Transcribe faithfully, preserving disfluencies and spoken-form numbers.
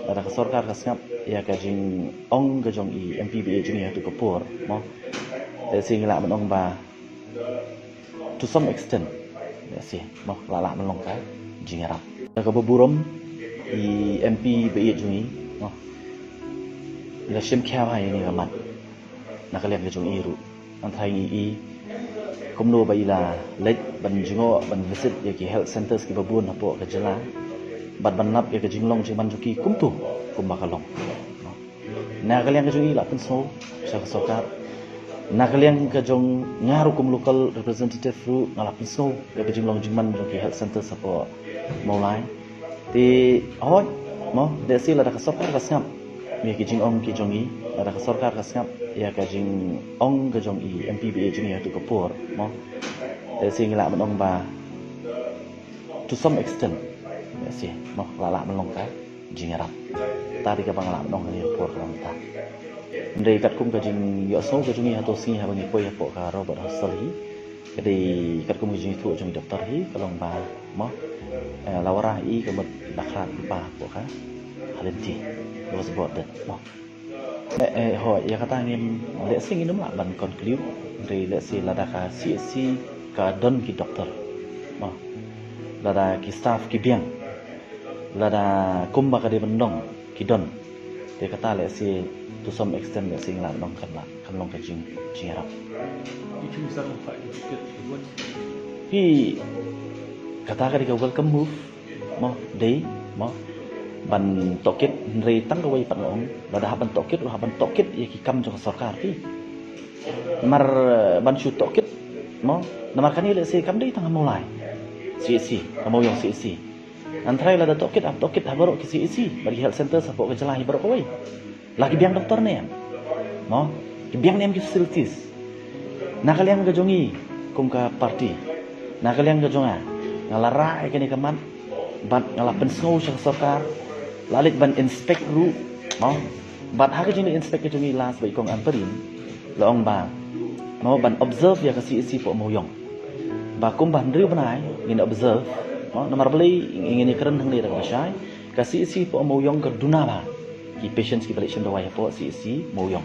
Lada ka sorkar ka sngap ïa ka jingong ka jong i M P ba ïeit jong ngi ha tu ka por, mo, te shisha ngi lah ban ong ba to some extent, te shisha, mo, lah lah ban long ka jingïarap. Lada kaba burom i M P ba ïeit jong ngi, mo, i la shim khia ha ïa kane ka mat na ka liang ka jong i ruh. Nangta ngi i kumno ba i la leit ban jngoh ban visit ïa ki health centres kiba bun hapoh ka jylla bad ban lap ïa ka jinglong jingman jong ki kumto kumba ka long. Na ka liang ka jong i lah pynsngew sha ka sorkar. Na ka liang ka jong nga ruh kum local representative ruh nga lah pynsngew ïa ka jinglong jingman jong ki health centres hapoh Mawlai. Te hooid, mo, te shisha lada ka sorkar ka sngap ïa ki jingong ki jong i, lada ka sorkar ka sngap ïa ka jingong ka jong i M P ba ïeit jong ngi ha tu ka por, mo, te shisha ngi lah ban ong ba to some extent, te shisha, mo, lah lah ban long ka jingïarap. Te dei kaba nga lah ban ong ha kane ka por ka long ta. Hynrei katkum ka jingïohsngew ka jong ngi ha tu ka sngi haba ngi poi hapoh ka Robert Hospital hi, ka dei katkum ka jingïathuh jong i doktor hi ka long ba, mo, eh, la wanrah i ka mut la khlad lypa hapoh ka lynti. That was about that, mo. Eh, eh, hooid, ïa kata ngim, lehse ngin ym lah ban conclude, hynrei lehse lada ka C H C ka don ki doktor, mo, lada ki staff ki biang, lada kumba ka dei ban long ki don, te kata lehse to some extent lehse ngi lah ban ong kan lah, kan long ka jing, jingïarap. Hi, kata ka dei ka welcome move, mo, dei, mo, ban tohkit, hynrei tang kawei pat nga ong, lada hap ban tohkit ruh, hap ban tohkit ïa ki kam jong ka sorkar, hi. Namar, eh, ban shu tohkit, mo, namar kane lehse kam dei tang ha Mawlai C H C, ka Mawiong C H C. Nangta lada tohkit, hap tohkit ha baroh ki C H C bad ki health centres hapoh ka jylla hi baroh kawei. La ki biang doktor ne em, mo, ki biang ne em ki facilities. Na ka liang ka jong ngi kum ka party, na ka liang ka jong nga, nga la rah ïa kane ka mat bad nga la pynsngew sha ka sorkar, la leit ban inspect ruh, mo, bad ha ka jingleit inspect ka jong ngi last ba i kong Ampareen la ong ba, mo, ban observe ïa ka C H C hapoh Mawiong. Ba kumba hynriew bnai ngin observe, mo, namar balei ngin ïakren hangne da kaba shai, ka C H C hapoh Mawiong ka duna bha ki patients kiba leit shim dawai hapoh C H C Mawiong.